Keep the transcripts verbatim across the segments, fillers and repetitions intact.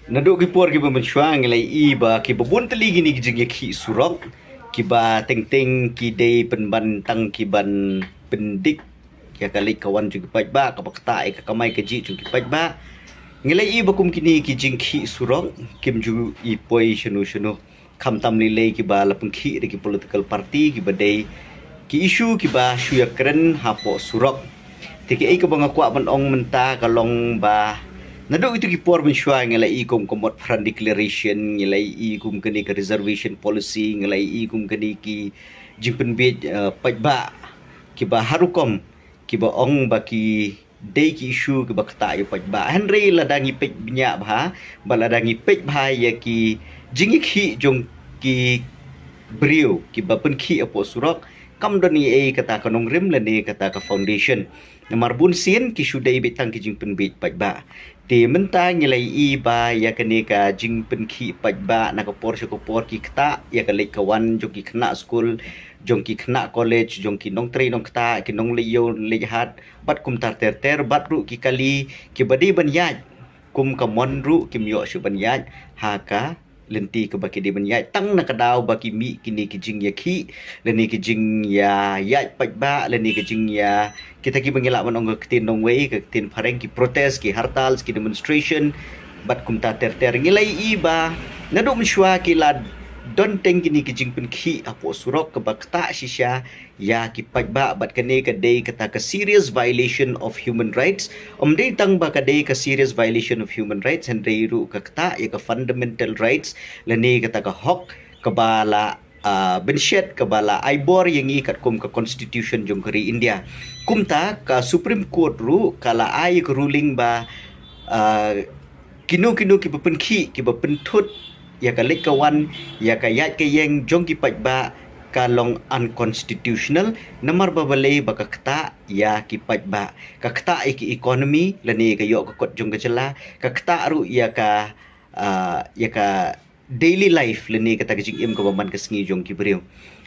Naduh ki por kiba mynshuwa ngi la ïohi ba kiba bun tylli kine ki jingïakhih surok kiba teng teng ki dei pynban tang kiban pyndik ïa ka leit ka wan jong ki paidbah, kaba ktah ïa ka kamai kajih jong ki paidbah. Ngi la ïohi ba kum kine ki jingkhih surok kim ju ïa poi shano shano. Khamtam lei lei kiba la pynkhih da ki political party kiba dei ki issue kiba shu ïakren hapoh surok. Te kaei kaba nga kwah ban ong mynta ka long ba naduh kito ki por mynshuwa ngi la ïohi kum ka Motphran Declaration, ngi la ïohi kum kane ka reservation policy, ngi la ïohi kum kane ki jingpynbiej, eh, paidbah kiba har rukom kiba ong ba ki dei ki issue kiba ktah ïa u paidbah. Hynrei lada ngi peit bniah bha, ba lada ngi peit bha ïa ki jingïakhih jong ki briew kiba pynkhih hapoh surok, kam don ei ei kata ka nongrim lane kata ka foundation. Namar bun sien ki shu dei beit tang ki jingpynbiej paidbah. Te mynta ngi la ïohi ba ïa kane ka jingpynkhih paidbah na ka por sha ka por ki ktah ïa ka leit ka wan jong ki khynnah skul, jong ki khynnah college, jong ki nongtrei nongktah, ki nongleit ïew leit hat, bad kumta ter ter, bad ruh ki kali kiba dei ban ïaid kum ka mon ruh kim ïoh shuh ban ïaid ha ka lynti kaba ki dei ban ïaid, tang na ka daw ba ki mih kine ki jingïakhih lane ki jingïaid paidbah lane ki jingïa, kita kiba ngi lah ban ong ka ktien nongwei, ka ktien phareng, ki protest, ki hartals, ki demonstration, bad kumta ter ter. Ngi la ïohi ba naduh mynshuwa ki la don teng kine ki jingpynkhih hapoh surok kaba ktah shisha ïa ki paidbah, bad kane ka dei kata ka serious violation of human rights. Ym dei tang ba ka dei ka serious violation of human rights, hynrei ruh ka ktah ïa ka fundamental rights lane kata ka hok kaba la, ah, bynshet, kaba la ai bor ïa ngi katkum ka constitution jong ka ri India. Kumta ka Supreme Court ruh ka la ai ka ruling ba, ah, kino kino kiba pynkhih, kiba pynthut ïa ka leit ka wan, ïa ka ïaid ka ïeng jong ki paidbah ka long unconstitutional, namar ba balei? Ba ka ktah ïa ki paidbah, ka ktah ïa ki economy lane ka ïoh ka kot jong ka jylla, ka ktah ruh ïa ka, ah, ïa ka daily life lane kata ka jingim kaba man ka sngi jong ki briew.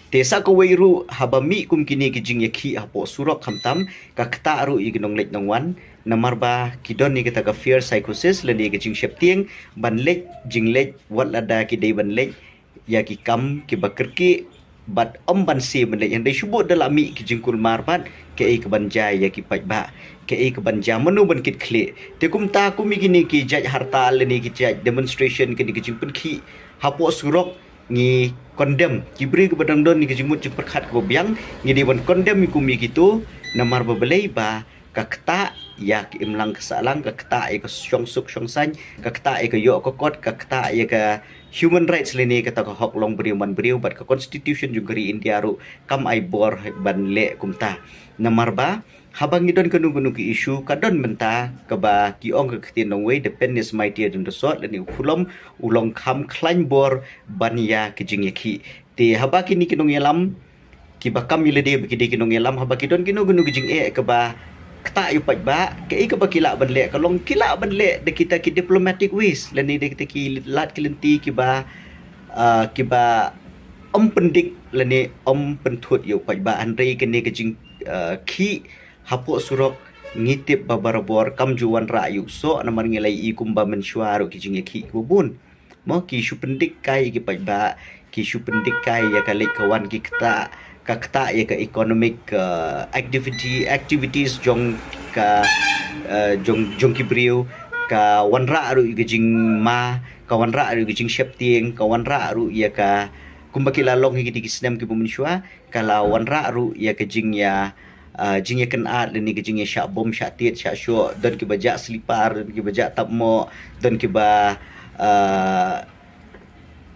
Te sa kawei ruh haba mih kum kine ki jingïakhih hapoh surok khamtam, ka ktah ruh ïa ki nongleit nongwan, namar ba ki don ïa kata ka fear psychosis lane ka jingsheptieng ban leit jingleit wat lada ki dei ban leit ïa ki kam kiba kyrkieh bad ym ban shem ban leit, hynrei shu bud da la mih ki jingkulmar bad kaei kaban jia ïa ki paidbah, kaei kaban jia, mano ban kit khlieh. Te kumta kum ïa kine ki jait hartal lane ki jait demonstration, kine ki jingpynkhih hapoh surok, ngi condemn. Ki briew kiba dang don ïa ki jingmut jingpyrkhat kaba biang, ngi dei ban condemn ïa kum ïa kito, namar ba balei? Ba ka ktah ïa ka imlang ka sahlang, ka ktah ïa ka shongsuk shongsaiñ, ka ktah ïa ka ïoh ka kot, ka ktah ïa ka human rights lane kata ka hok long briew man briew, bad ka constitution jong ka ri India ruh kam ai bor ban leh kumta. Namar ba haba ngi don kano kano ki issue, ka don mynta kaba ki ong ka ktien nongwei, the pen is mightier than the sword, lane u khulom u long kham khlaiñ bor ban ïa ki jingïakhih. Te haba kine ki nongïalam kiba kam ïa lade ba ki dei ki nongïalam, haba ki don kino kino ki jingeh kaba ktah ïa u paidbah, kaei kaba ki lah ban leh? Ka long ki lah ban leh da kita ki diplomatic ways lane da kita ki lad ki lynti kiba, ah, kiba ym pyndik lane ym pynthut ïa u paidbah, hynrei kane ka jing, ah, khih hapoh surok ngi tip ba barabor kam ju wanrah ïa u soh, namar ngi la ïohi kumba mynshuwa ruh ki jingïakhih kiba bun. Mo, ki shu pyndik kai ïa ki paidbah, ki shu pyndik kai ïa ka leit ka wan, ki ktah, ka ktah ïa ka economic, uh, activity, activities jong ka, uh, jong, jong ki briew, ka wanrah ruh ïa ka jingma, ka wanrah ruh ïa ka jingsheptieng, ka wanrah ruh ïa ka, kumba ki la long ha kine ki snem kiba mynshuwa, ka la wanrah ruh ïa ka jingïa, ah, jingïakynad lane ka jingïashah bom, shah tied, shah shoh, don kiba jah slipar, don kiba jah tapmoh, don kiba, ah,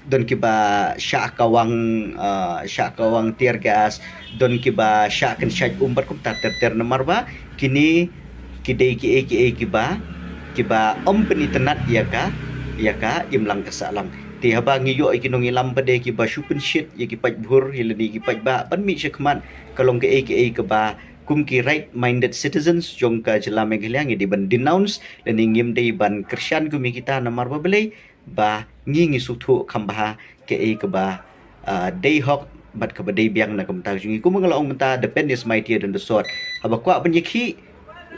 don kiba shah kawang, ah, shah kawang tear gas, don kiba shah kynshait um bad kumta ter ter, namar ba kine ki dei kiei kiei kiba, kiba ym pynitynnad ïa ka, ïa ka imlang ka sahlang. Te haba ngi ïoh ïa ki nongïalam pat de kiba shu pynshit ïa ki paidbah lane ki paidbah ban mih shakhmat, ka long kaei kaei kaba kum ki right minded citizens jong ka jylla Meghalaya ngi dei ban denounce lane ngim dei ban kyrshan kum ïa kita, namar ba balei? Ba ngi ngi sngewthuh kham bha kaei kaba, ah, dei hok bad kaba dei biang na ka bynta jong ngi. Kumba nga la ong mynta, the pen is mightier than the sword. Haba kwah ban ïakhih,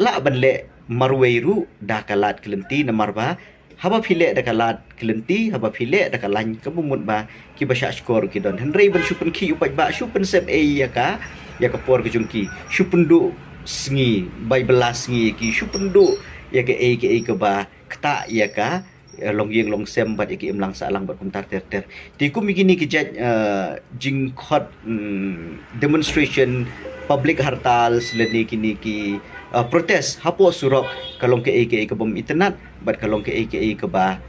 lah ban leh marwei ruh da ka lad ka lynti, namar ba Haba phi leh da ka lad ka lynti, haba phi leh da ka lain, ka bym mut ba kiba shah shkor ki don. Hynrei ban shu pynkhih u paidbah, shu pynsep ei ïa ka, ïa ka por ka jong ki, shu pynduh sngi, bai bylla sngi ïa ki, shu pynduh ïa ka ei ka ei kaba ktah ïa ka, eh, longïing longsem bad ïa ka imlang sahlang bad kumta ter ter. Te kum ïa kine ki jait, eh, jingkhot, mm, demonstration, public hartal, lane kine ki, eh, protest hapoh surok, ka long kaei kaei ka bym itynnad bad ka long kaei kaei kaba,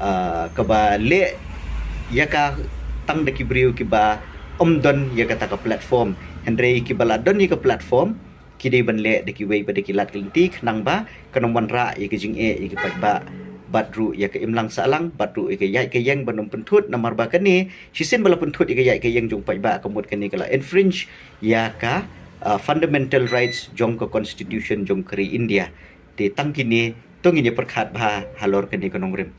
eh, kaba leh ïa ka tang da ki briew kiba ym don ïa kata ka platform. Hynrei kiba la don ïa ka platform, ki dei ban leh da kiwei pat da ki lad ki lynti, khnang ba kan ym wanrah ïa ka jingeh ïa ki paidbah, bad ruh ïa ka imlang sahlang, bad ruh ïa ka ïaid ka ïeng ban ym pynthut. Namar ba kane, shisien ba la pynthut ïa ka ïaid ka ïeng jong paidbah, ka mut kane ka la infringe ïa ka, ah, fundamental rights jong ka constitution jong ka ri India. Te tang kine to ngin ïa pyrkhat bha halor kane ka nongrim.